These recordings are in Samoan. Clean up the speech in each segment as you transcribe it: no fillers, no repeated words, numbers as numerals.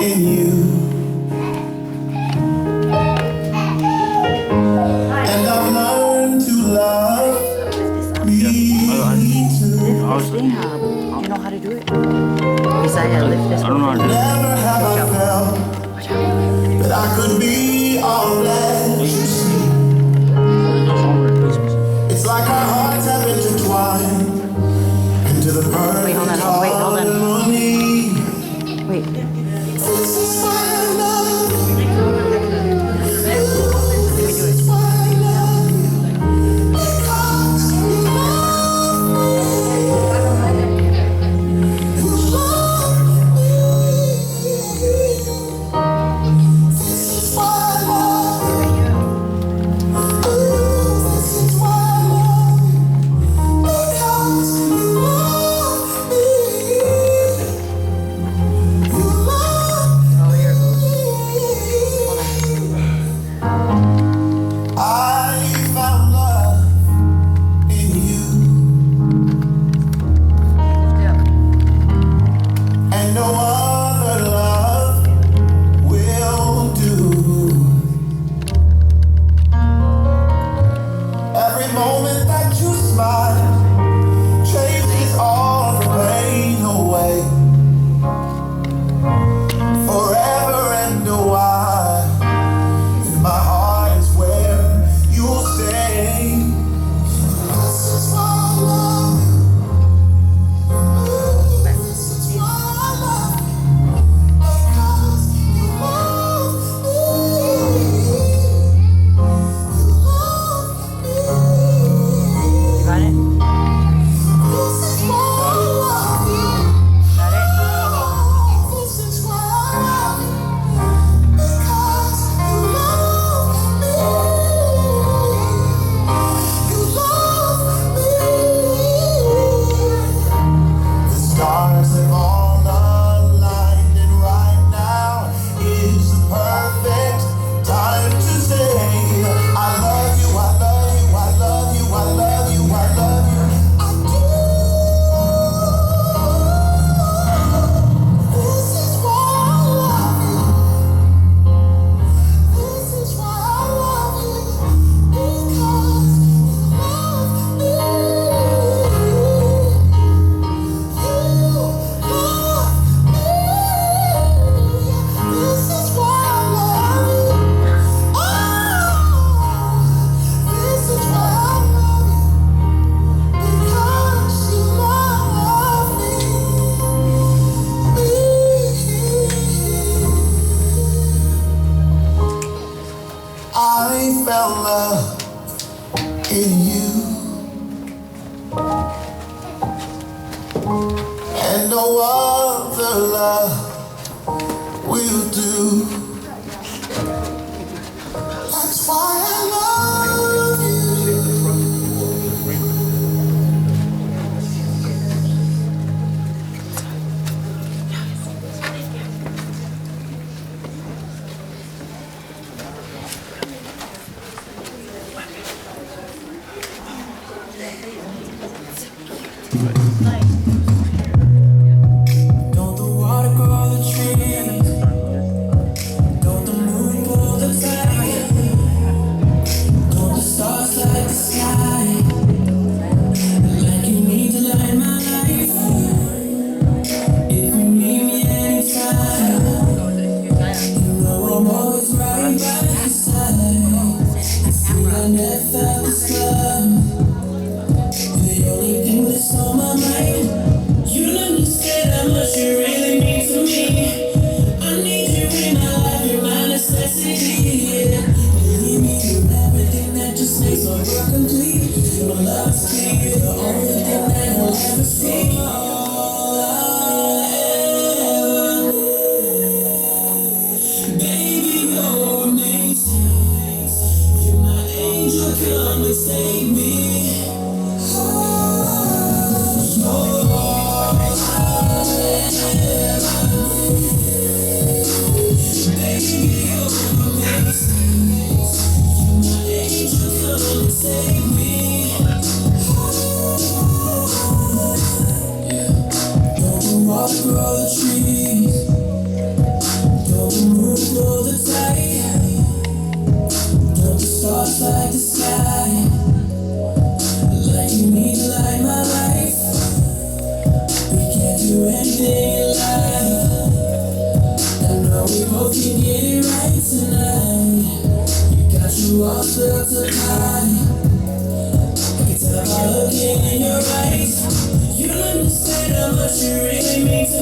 in you. And I've learned to love me too. Lift this thing up. You know how to do it? Isaiah, lift this I don't know how to do it. Never have I felt that I could be all that you see. It's like our hearts have intertwined into the perfect Wait, hold on, wait, hold on. harmony. Wait. This is why I love you. This is why I love you. Because you love me. You love me. This is why I love you. Ooh, this is why I love you. Because you love me. You love Oh, here it goes. me. I found love in you, Lift it up. and no other love will do. Every moment that you smile chases all the pain away. Forever and a while, in my heart is where you'll stay. This is why I love you. Ooh, this is why I love you. Because you love me. You love me. You got it? This is why I love you. Got it? This is why I love you. Because you love me. You love me. The stars have all aligned, and right now is the perfect time to say, I love you, I love you, I love you, I love you, I love you. I do. This is why I love you. This is why I love you. Because you love me. You love me. This is why I love you. Oh, this is why I love you. Because you love me. Me. I found love in you, and no other love will do. That's why I love you. Don't the water grow?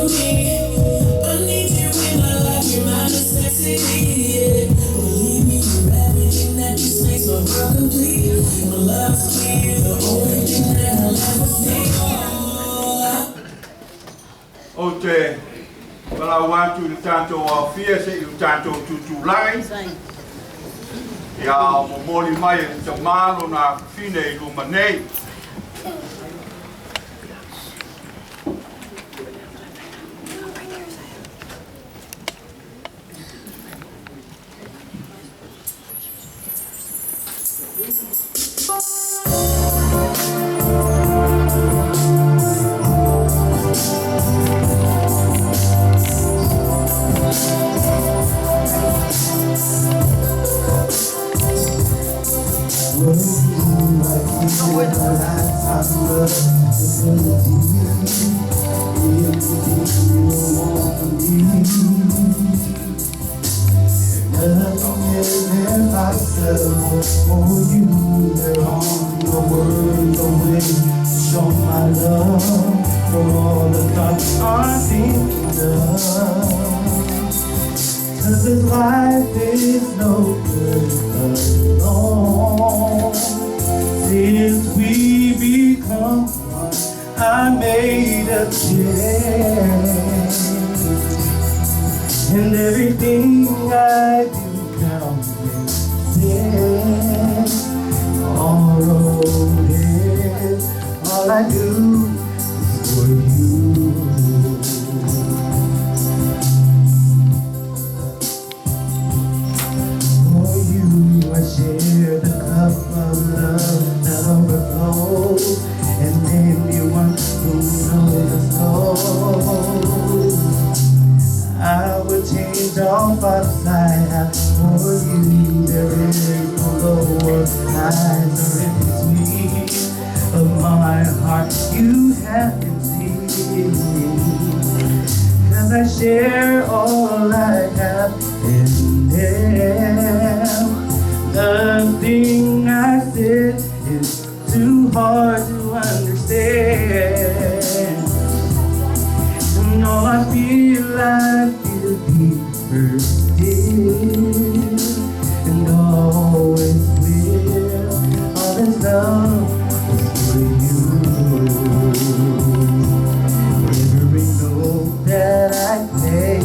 me. I need you in my life, you're my necessity. Yeah. Believe me, you're everything that just makes my world complete. My love's key, you're the only thing that I'll ever see. Ou te valaau atu i le tatou aofia se'i o tatou tutulagi ia momoli mai e le tamā lona afafine i luma nei. Nothing is impossible for you. There are no words away to show my love for all the thoughts I'm thinking of. 'Cause this life is no good alone. Since we become one, I made a change. And everything I do now makes sense. All road is, all I do is for you. For you, I share the cup of love that overflows, and anyone who knows the soul. I would change all thoughts I have for you. There is no lower highs or in between of my heart you haven't seen. 'Cause I share all I have and am. Nothing I said is too hard to understand. And all I feel deeper still, and always will. All this love is for you. Every note that I play,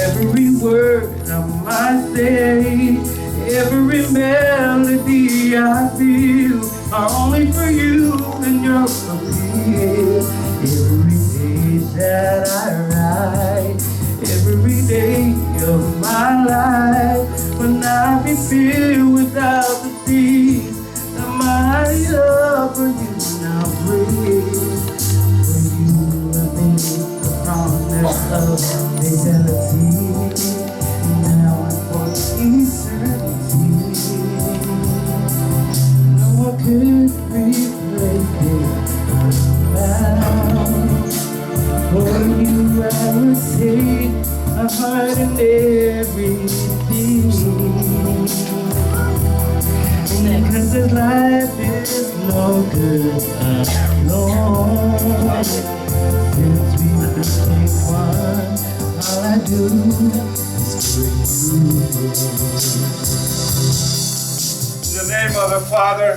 every word I might say, every melody I feel are only for you and your appeal. Every page that I write, every day of my life will not be filled without the peace that my love for you now brings. For you, I made the promise of fidelity, now and for eternity. No one could replace it now. For you, I would take my heart and everything. 'Cause this life is no good alone. Since we became one, all I do is for you. In the name of the Father,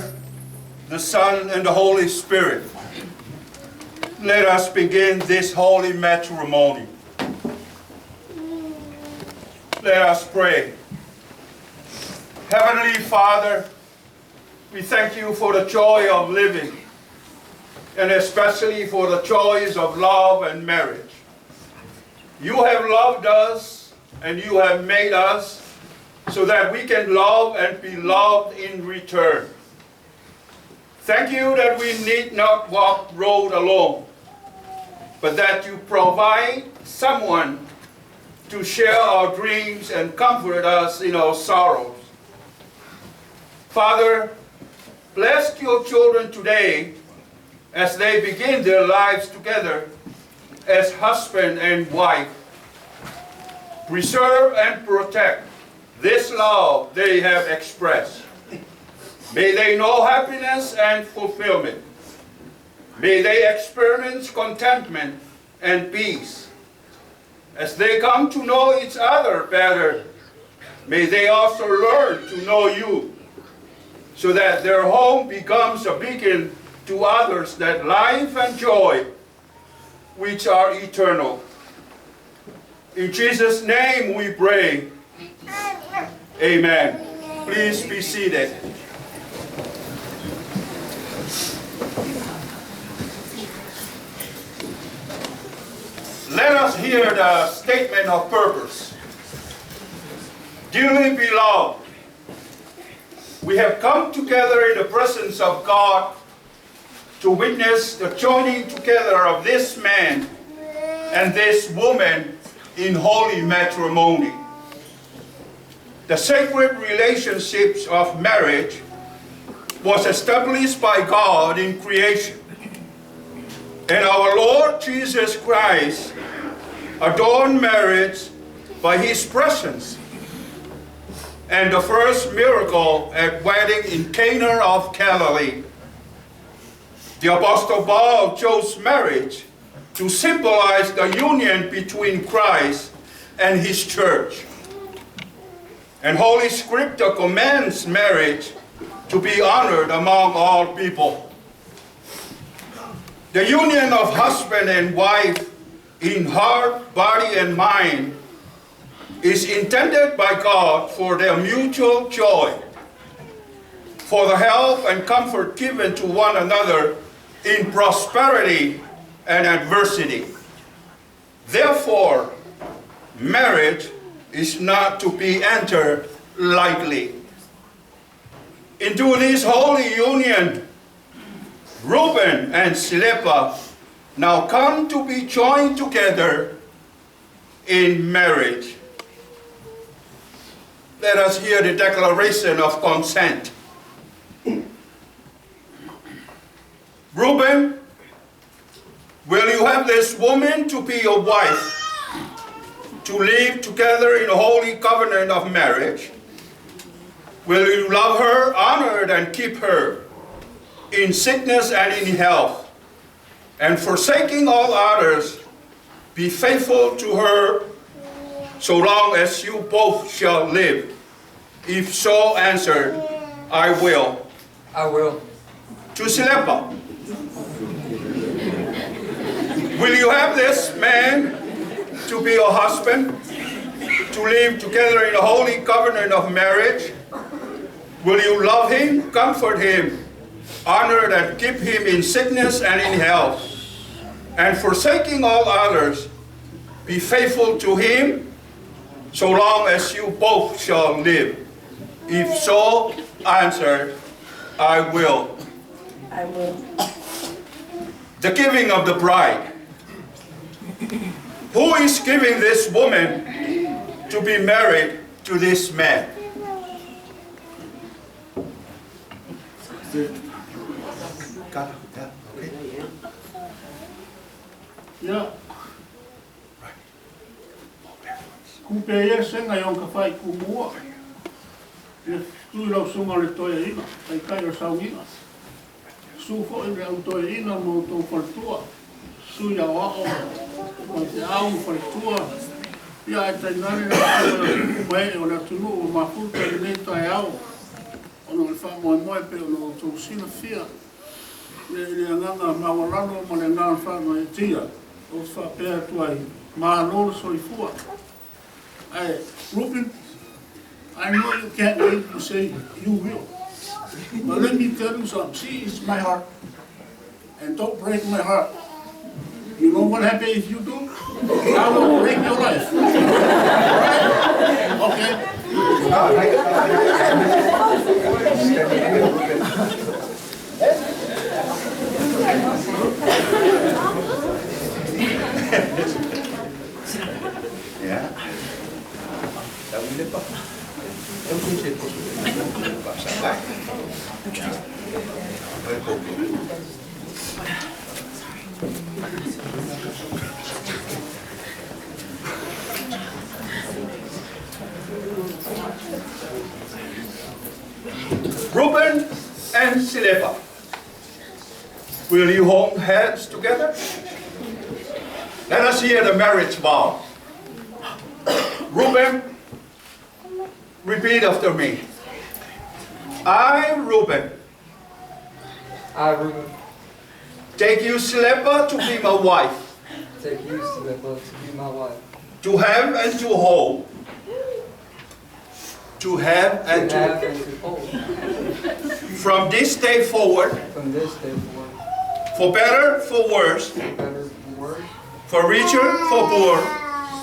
the Son, and the Holy Spirit, let us begin this holy matrimony. Let us pray. Heavenly Father, we thank you for the joy of living, and especially for the joys of love and marriage. You have loved us, and you have made us so that we can love and be loved in return. Thank you that we need not walk road alone, but that you provide someone to share our dreams and comfort us in our sorrows. Father, bless your children today as they begin their lives together as husband and wife. Preserve and protect this love they have expressed. May they know happiness and fulfillment. May they experience contentment and peace. As they come to know each other better, may they also learn to know you, so that their home becomes a beacon to others that life and joy, which are eternal. In Jesus' name we pray. Amen. Please be seated. Let us hear the statement of purpose. Dearly beloved, we have come together in the presence of God to witness the joining together of this man and this woman in holy matrimony. The sacred relationships of marriage was established by God in creation. And our Lord Jesus Christ adorned marriage by his presence and the first miracle at wedding in Cana of Galilee. The Apostle Paul chose marriage to symbolize the union between Christ and his church. And Holy Scripture commands marriage to be honored among all people. The union of husband and wife in heart, body, and mind is intended by God for their mutual joy, for the help and comfort given to one another in prosperity and adversity. Therefore, marriage is not to be entered lightly. Into this holy union, Reuben and Silepa now come to be joined together in marriage. Let us hear the declaration of consent. Reuben, will you have this woman to be your wife, to live together in a holy covenant of marriage? Will you love her, honor and keep her in sickness and in health, and forsaking all others, be faithful to her so long as you both shall live? If so answered, I will. I will. To Silepa, will you have this man to be your husband, to live together in a holy covenant of marriage? Will you love him, comfort him, honor and keep him in sickness and in health, and forsaking all others, be faithful to him so long as you both shall live? If so answered, I will. I will. The giving of the bride. Who is giving this woman to be married to this man? Yeah. Kupe ia senga i ka whai kumua. Le tui lau sunga le toia ina, tai kai o saungiga. Su fo i le au toia ina mo tō whaletua. Su ia wao, o te au whaletua. Ia e tainare na o o le atunu o mafuta i nei tai ao. Ono le wha moe moe pe ono o tō sina fia. Le anganga mawalalo ma le anganga wha e tia. O te whapea tuai mālolo soifua. Hey, Reuben, I know you can't wait to say you will. But let me tell you something. She is my heart. And don't break my heart. You know what happens if you do? I will break your life. Right? Okay. Yeah. Reuben and Silepa, will you hold hands together? Let us hear the marriage vow. Reuben, repeat after me. I, Reuben, I, Reuben, take you, Silepa, to be my wife, take you, Silepa, to be my wife, to have and to hold, to have and to to, have and to hold, from this day forward, from this day forward, for better, for worse, for better, for worse, for richer, for poor,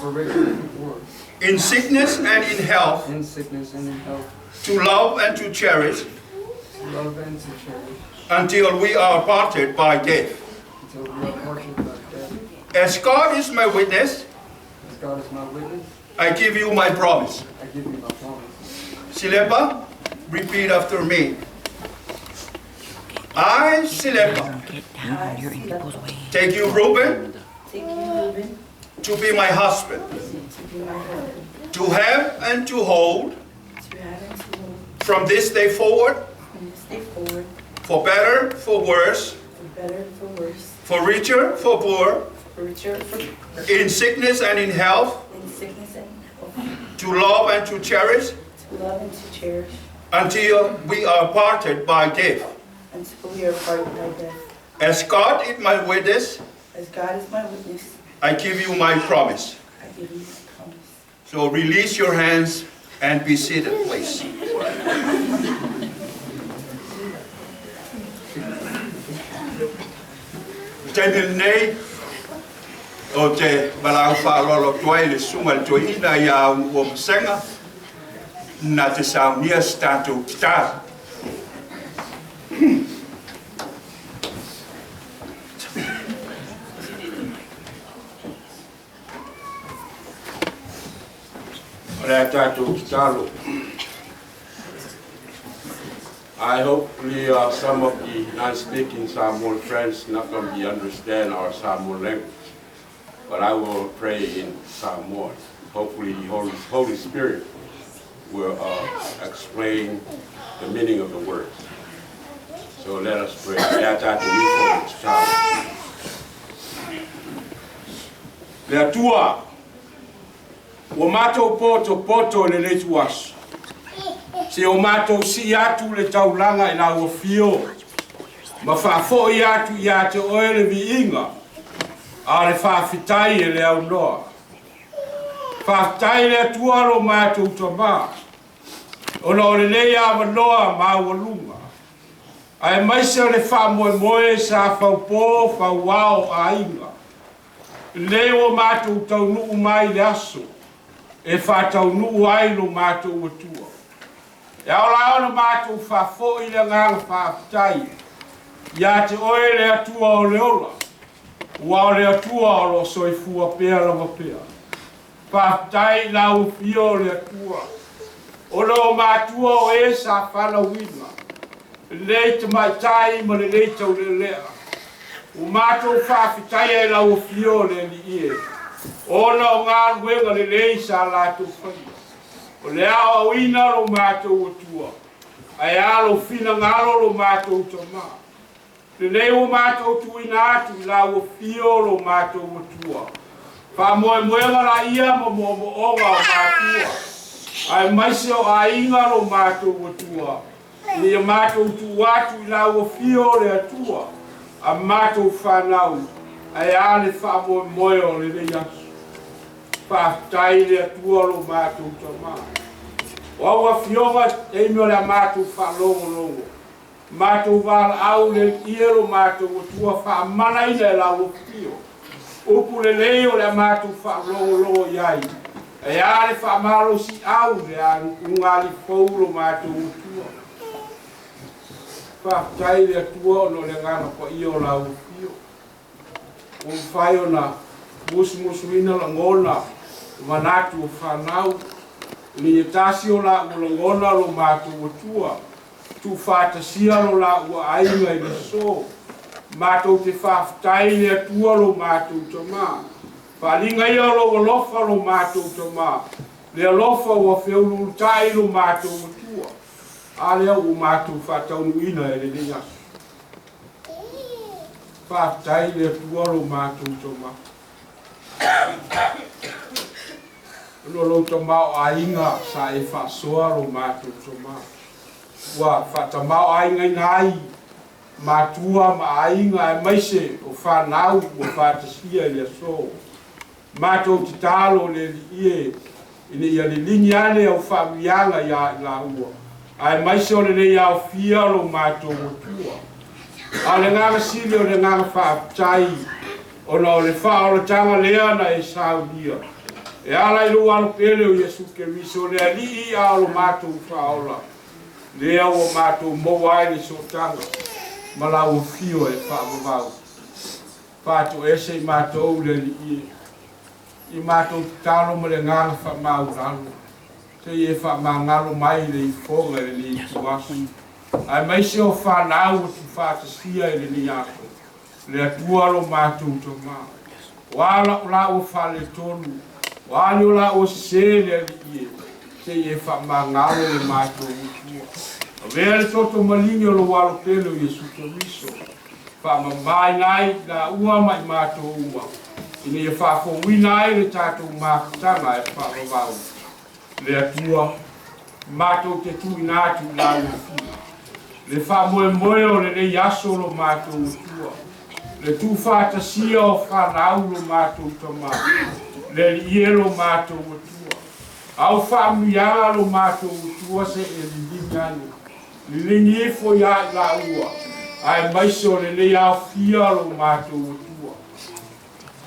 for richer, for poor, in sickness and in health, in sickness and in health, to love and to cherish, to love and to cherish, until we are parted by death. until we are parted by death. As God is my witness, As God is my witness, I give you my promise. I give you my promise. Silepa, repeat after me. I, Silepa, Get down. You're in people's way. take you, Reuben, Take you, Reuben, to be my husband, to be my husband, to have and to hold, to have and to hold, from this day forward, from this day forward, for better, for worse, for better, for worse, for richer, for poor, for richer, for poorer, in sickness and in health, in sickness and health, to love and to cherish, to love and to cherish, until we are parted by death. until we are parted by death. As God is my witness, As God is my witness, I give you my promise. I give you my promise. So release your hands and be seated, please. Taimi lenei, ou te valaau faaaloalo atu ai i le susuga i le toeaina ia Ua Masega na te saunia se tatou tatalo. O le a tatou tatalo. I hope some of the non-speaking Samoan friends not going to be understand our Samoan language, but I will pray in Samoan. Hopefully the Holy Spirit will explain the meaning of the words. So let us pray. Le Atua, ua matou potopoto i lenei ituaso, seia o matou sii atu le taulaga i lau afio, ma faafoi atu ia te oe le viiga, a o le faafetai e le aunoa. Faafetai le Atua lo matou Tamā, ona o lenei avanoa maualuga, aemaise o le faamoemoe sa faupo fauao aiga. Lenei ua matou taunuu mai i le aso, e faataunuu ai lo matou Atua. E ao la ona matou faafoi le agaga faafetai ia te oe le Atua o le ola, ua o le Atua o loo soifua pea lava pea. Faafetai i lau afio o le Atua, ona o matua o e sa fanauina, lenei tamaitai ma lenei taulealea. Ua matou faafetaia i lau afio o le Alii e, ona o galuega lelei sa latou faia. O le aoaoina lo matou Atua, ae a lou finagalo lo matou Tamā. Lenei ua matou tuuina atu i lau afio lo matou Atua. Faamoemoega laia ma moomooga o matua, aemaise o aiga lo matou Atua. Ina ia matou tuu atu i lau afio o le Atua, a matou fanau, ae a le faamoemoe o lenei aso. Faafetai le Atua lo matou Tamā. O au afioga taimi o le a matou faalogologo, matou valaau le Alii lo matou Atua faamalaina e lau afio. Upu lelei o le a matou faalogologo i ai, ae a le faamalosiau le ugalifou lo matou Atua. Faafetai le Atua ona o le agaga paia o lau afio. Ua mafai ona musumusuina lagona manatu o fanau, ina ia tasi o laua lagona lo matou Atua, tuufaatasia lo laua aiga i le aso. Matou te faafetai le Atua lo matou Tamā. Faaliga ia o lou alofa lo matou Tamā, le alofa ua feuluulutai lo matou Atua, a lea ua matou faataunuuina e lenei aso. Faafetai le Atua lo matou Tamā. Ona o lou tamaoaiga sa e faasoa lo matou tamā, ua faatamaoaigaina ai matua ma aiga aemaise o fanau ua faatasia i le aso. Matou tatalo le Alii e, ina ia liligi ane au faamanuiaga ia i laua, aemaise o lenei aofia o lo matou Atua. A o le agaga sili o le agaga faafetai, ona o le faaolataga lea na e saunia, e ala i lou Alo pele o Iesu Keriso, le Alii a o lo matou Faaola, lea ua matou maua ai le sootaga ma lau afio e faavavau. Faatoese i matou le Alii e, i matou tatalo ma le agaga faamaualalo, seia e faamagalo mai le ifoga i lenei ituaso, aemaise o fanau ua tuufaatasia i lenei aso. Le Atua lo matou Tamā, o a lau laua faaletonu, o a ni o laua sesē le Alii e, seia e faamagalo le matou Atua. Avea le toto maligi o lou Alo pele o Iesu Keriso, faamamaina ai i laua ma i matou uma, ina ia faafouina ai le tatou mafutaga e faavavau. Le Atua, matou te tuuina atu i lau afio le faamoemoe o lenei aso lo matou Atua, le tuufaatasia o fanau lo matou Tamā, le Alii e lo matou Atua. Au faamanuiaga lo matou Atua se e liligi ane, liligi ifo ia i laua, aemaise o lenei aofia lo matou Atua.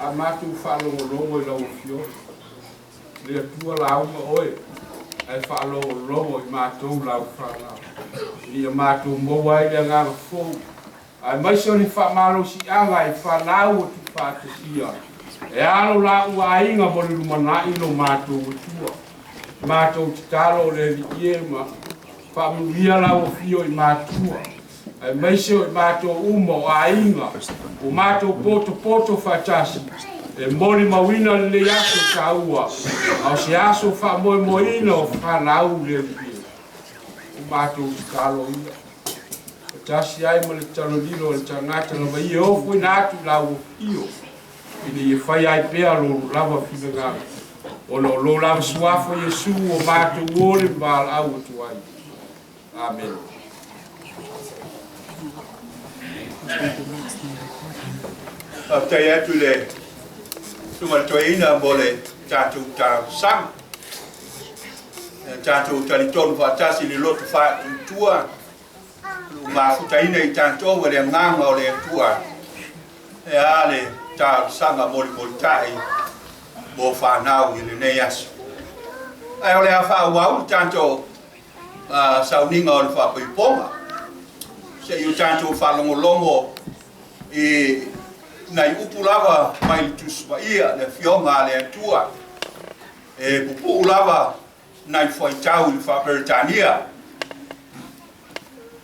A matou faalogologo i lau Afioga, le Atua lauga oe, ae faalogologo i matou lau fanau, ina ia matou maua ai le agaga fou, aemaise o le faamalosiaga e fanau ua tuufaatasia, e alo laua aiga mo le lumanai lo matou Atua. Matou tatalo le Alii e ma faamanuia lau afio i matua, aemaise o i matou uma o aiga ua matou potopoto faatasi e molimauina lenei aso taua, a o se aso faamoemoeina o fanau le Alii e. O matou tatalo ia, faatasi ai ma le talolilo o le tagata lava ia e ofoina atu i lau afio, ina ia faia ai pea lo lava finagalo, ona o lo lava suafa Iesu o matou o le valaau atu ai. Amene. Faafetai atu i le susuga i le toeaina mo le tatou talosaga. E tatou talitonu faatasi i le loto faatuatua, o lo o mafutaina i tatou e le agaga o le Atua, e a le talosaga molimolitai mo fanau i lenei aso. Ae o le a faaauau le tatou sauniga o le faapaipoga, se i o tatou faalogologo i nai upu lava mai le Tusi Paia, le Afioga a le Atua, e pupuu lava nai fuaitau i le faa-Peretania.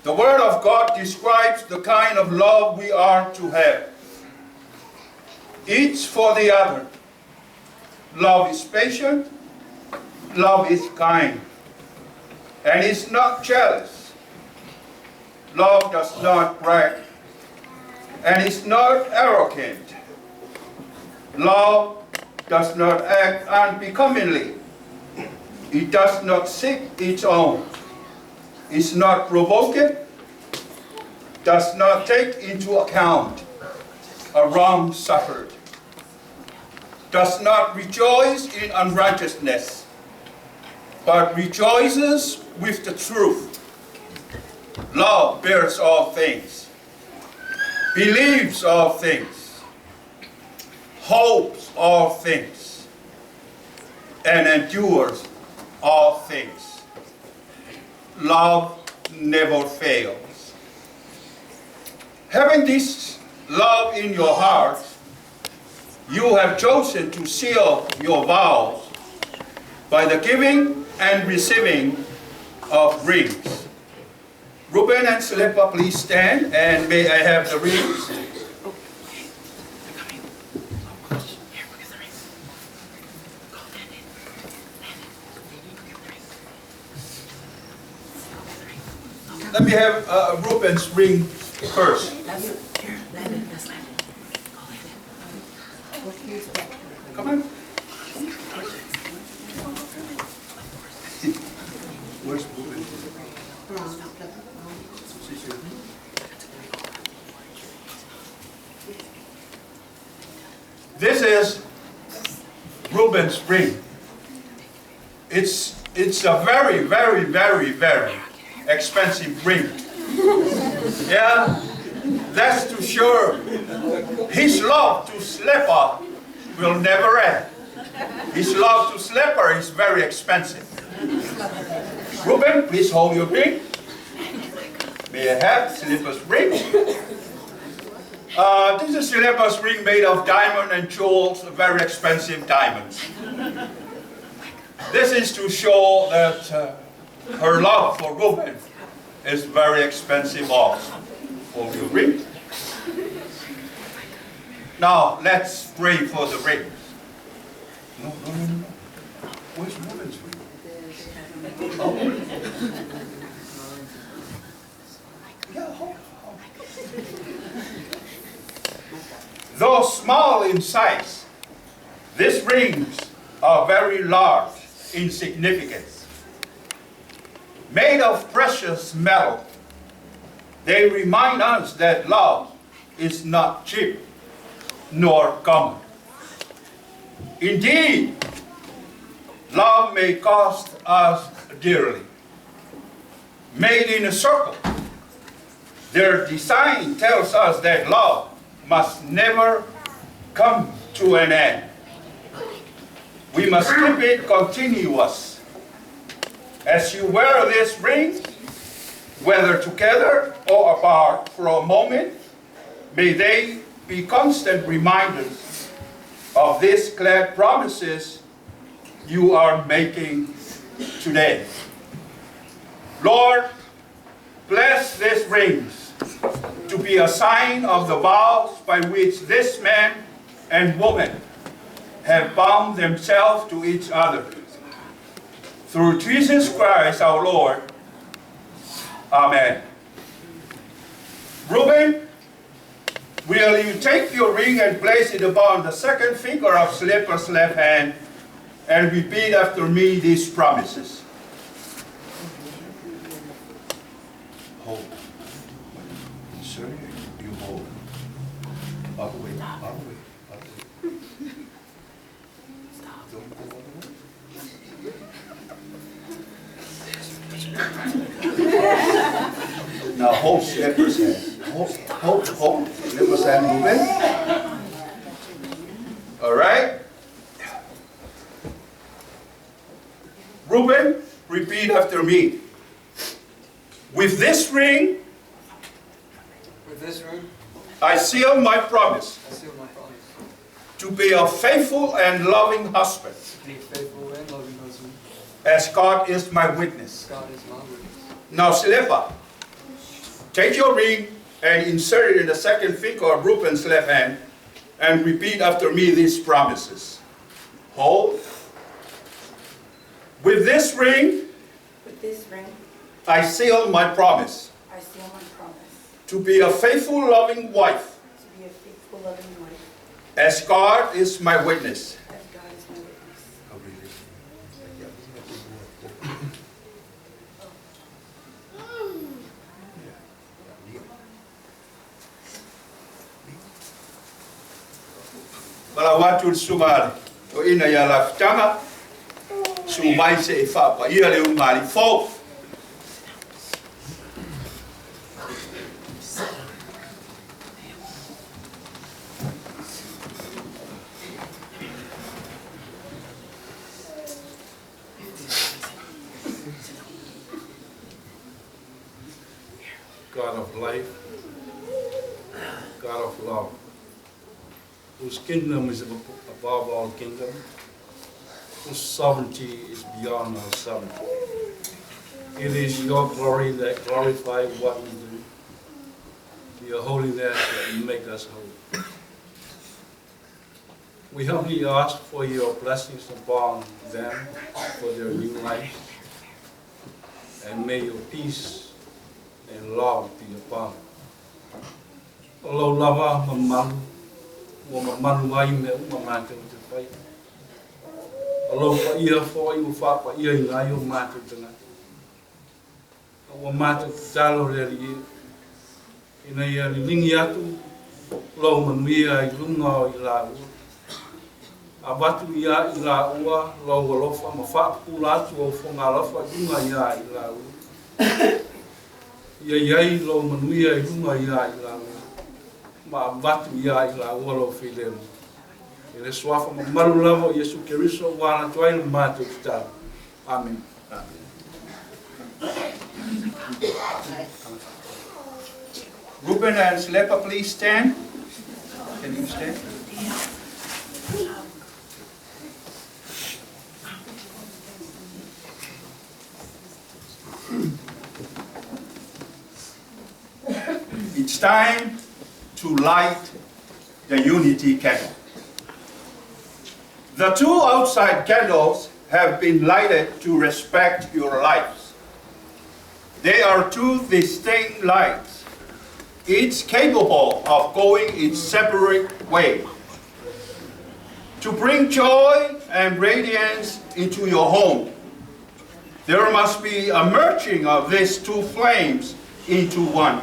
The Word of God describes the kind of love we are to have, each for the other. Love is patient, love is kind, and is not jealous. Love does not brag, and is not arrogant. Love does not act unbecomingly. It does not seek its own, is not provoked, does not take into account a wrong suffered, does not rejoice in unrighteousness, but rejoices with the truth. Love bears all things, believes all things, hopes all things, and endures all things. Love never fails. Having this love in your hearts, you have chosen to seal your vows by the giving and receiving of rings. Reuben and Silipa, please stand, and may I have the rings? Here, look at the rings. Go, Landon. Landon, look at the rings. Go get the ring. Let me have Reuben's ring first. That's, here, Landon, that's Landon. Go, Landon. Come on. Reuben's ring. It's a very, very, very, very expensive ring. Yeah, that's to sure his love to Selepa will never end. His love to Selepa is very expensive. Reuben, please hold your ring. May I have Selepa's ring? This is Selepa's ring made of diamond and jewels, very expensive diamonds. This is to show that her love for Reuben is very expensive also. Hold your ring. Now, let's pray for the ring. No, no, no, no, no. Where's Reuben's ring? Oh. Yeah, hold, hold. Though small in size, these rings are very large in significance. Made of precious metal, they remind us that love is not cheap nor common. Indeed, love may cost us dearly. Made in a circle, their design tells us that love must never come to an end. We must keep it continuous. As you wear this ring, whether together or apart for a moment, may they be constant reminders of these glad promises you are making today. Lord, bless these rings to be a sign of the vows by which this man and woman have bound themselves to each other. Through Jesus Christ our Lord. Amen. Reuben, will you take your ring and place it upon the second finger of Selepa's left hand and repeat after me these promises? Hold. Insert it, you hold. Other way, other way, other way. Don't go other way. Now hold Selepa's hand. Hold, hold, hold. Selepa's hand moving. All right. Reuben, repeat after me. With this ring, with this ring, I seal my promise. I seal my promise. To be a faithful and loving husband. To be a faithful and loving husband. As God is my witness. God is my witness. Now, Selepa, take your ring and insert it in the second finger of Reuben's left hand and repeat after me these promises. Hold. With this ring, With this ring, I seal my promise. I seal my promise. To be a faithful, loving wife. To be a faithful, loving wife. As God is my witness. As God is my witness. Malawatu sumale to ina ya laftanga sumai se e fapa ia le umali fo. God of life, God of love, whose kingdom is above all kingdoms, whose sovereignty is beyond our sovereignty. It is your glory that glorifies what we do, your holiness that make us holy. We humbly ask for your blessings upon them for their new life, and may your peace and love be upon them. Alo lava mamalu, ua mamalu ai me uma mātou te whai. Alo pa ia whai ua whapa ia i ngai o mātou tangata. Ua mātou te talo reari e. Ina ia lilingi atu, lau manuia i lunga o i la ua. Avatu iā i laua Lou alofa ma faapupula atu Ou fogalofa i luga iā i laua. Ia i ai Lou manuia i luga iā i laua, ma avatu iā i laua Lou filemu. I le Suafa mamalu lava o Iesu Keriso ua ala atu ai le matou tatalo. Amene. Ruben and Silepa, please stand. Can you stand? It's time to light the unity candle. The two outside candles have been lighted to respect your lives. They are two distinct lights, each capable of going its separate way. To bring joy and radiance into your home, there must be a merging of these two flames into one.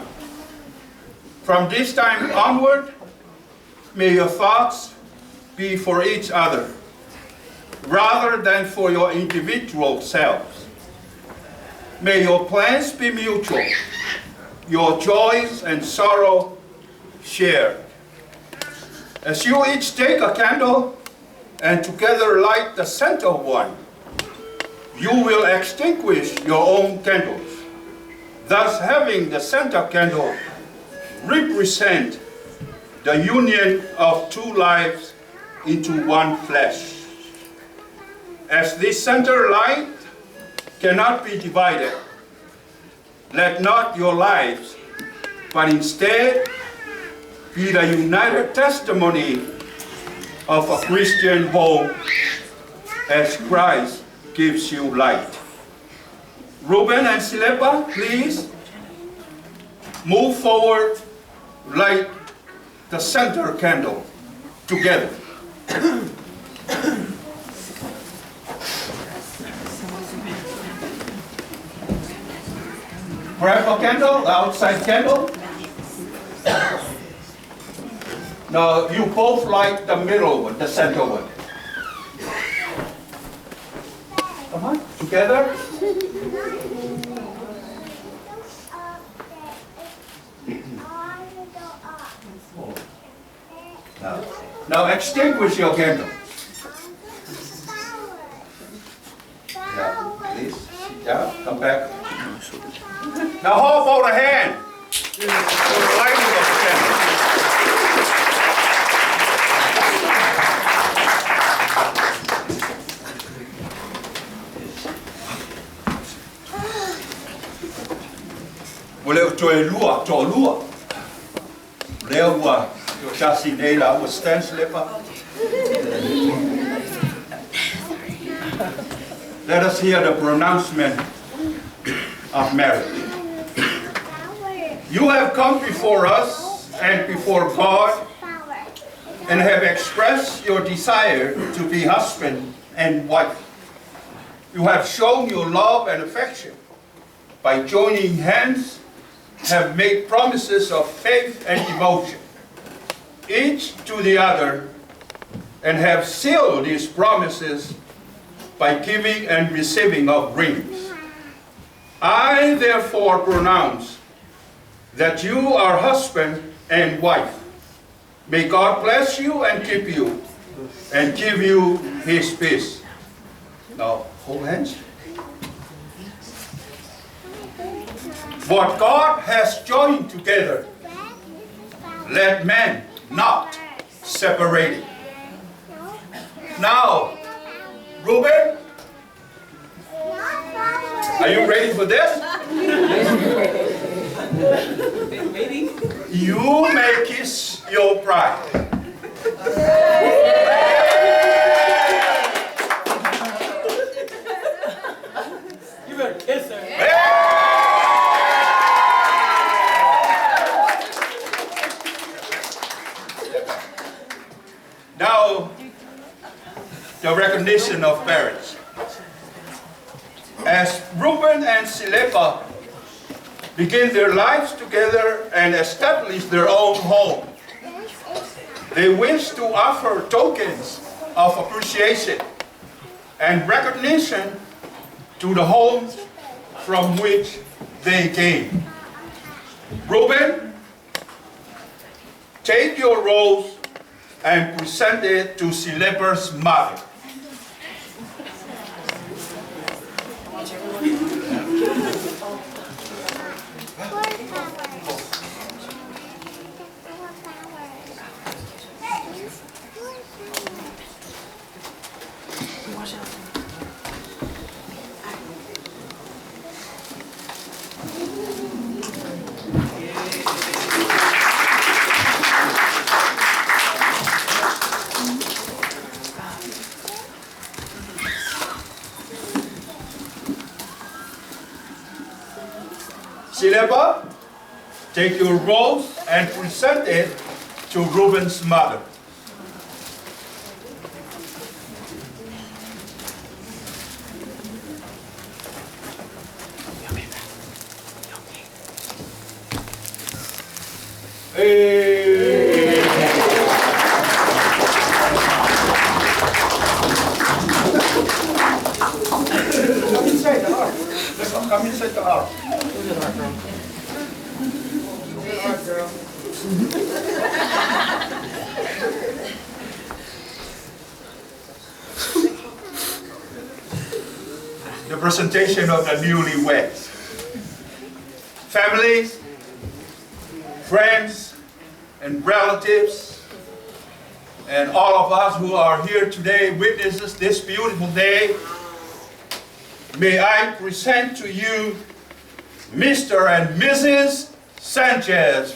From this time onward, may your thoughts be for each other, rather than for your individual selves. May your plans be mutual, your joys and sorrow shared. As you each take a candle and together light the center one, you will extinguish your own candles, thus having the center candle represent the union of two lives into one flesh. As this center light cannot be divided, let not your lives, but instead be the united testimony of a Christian home as Christ gives you light. Ruben and Silepa, please move forward, light the center candle together. Grab a candle, the outside candle. Now you both light the middle one, the center one. Come on, together. Now extinguish your candle. Yeah, please sit down, come back. Now how about a hand for the lighting of the candle? Ua le o toe lua, toalua. Lea ua tasi nei lāua stand Silepa. Let us hear the pronouncement of marriage. You have come before us and before God and have expressed your desire to be husband and wife. You have shown your love and affection by joining hands, have made promises of faith and devotion, each to the other, and have sealed these promises by giving and receiving of rings. I therefore pronounce that you are husband and wife. May God bless you and keep you, and give you his peace. Now, hold hands. What God has joined together, let man not separate it. Now, Ruben, are you ready for this? Maybe. You may kiss your bride. You better kiss her. Now, the recognition of parents. As Ruben and Silepa begin their lives together and establish their own home, they wish to offer tokens of appreciation and recognition to the homes from which they came. Ruben, take your rose and present it to Silepa's mother. Silepa, take your rose and present it to Ruben's mother. Hey. Come inside the ark. Let's come inside the ark. The presentation of the newlyweds. Families, friends, and relatives, and all of us who are here today witnesses this beautiful day, may I present to you Mr. and Mrs. Sanchez.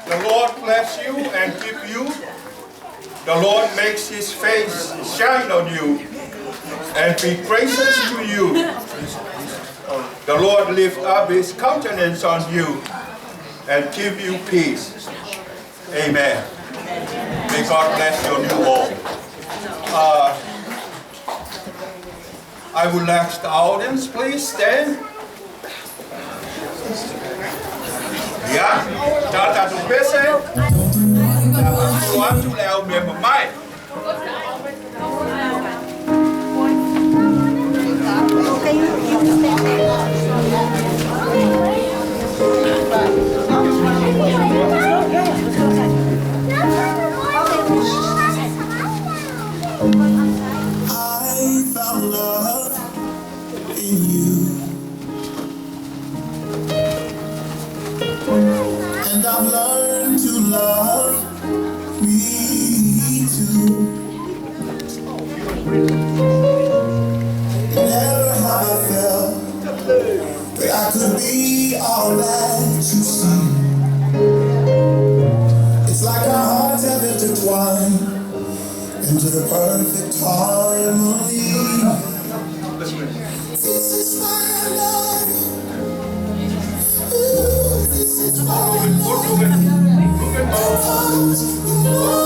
The Lord bless you and keep you. The Lord makes his face shine on you and be gracious to you. The Lord lift up his countenance on you and give you peace. Amen. May God bless your new home. I would ask the audience, please stand. Yeah, tata tu pese. Tu atu le au me mamai. I found love in you, and I've learned to love me too. Never have I felt that I could be all that you see. It's like our hearts have intertwined into the perfect harmony. This is why I love you. Ooh, this is why I love you. Because you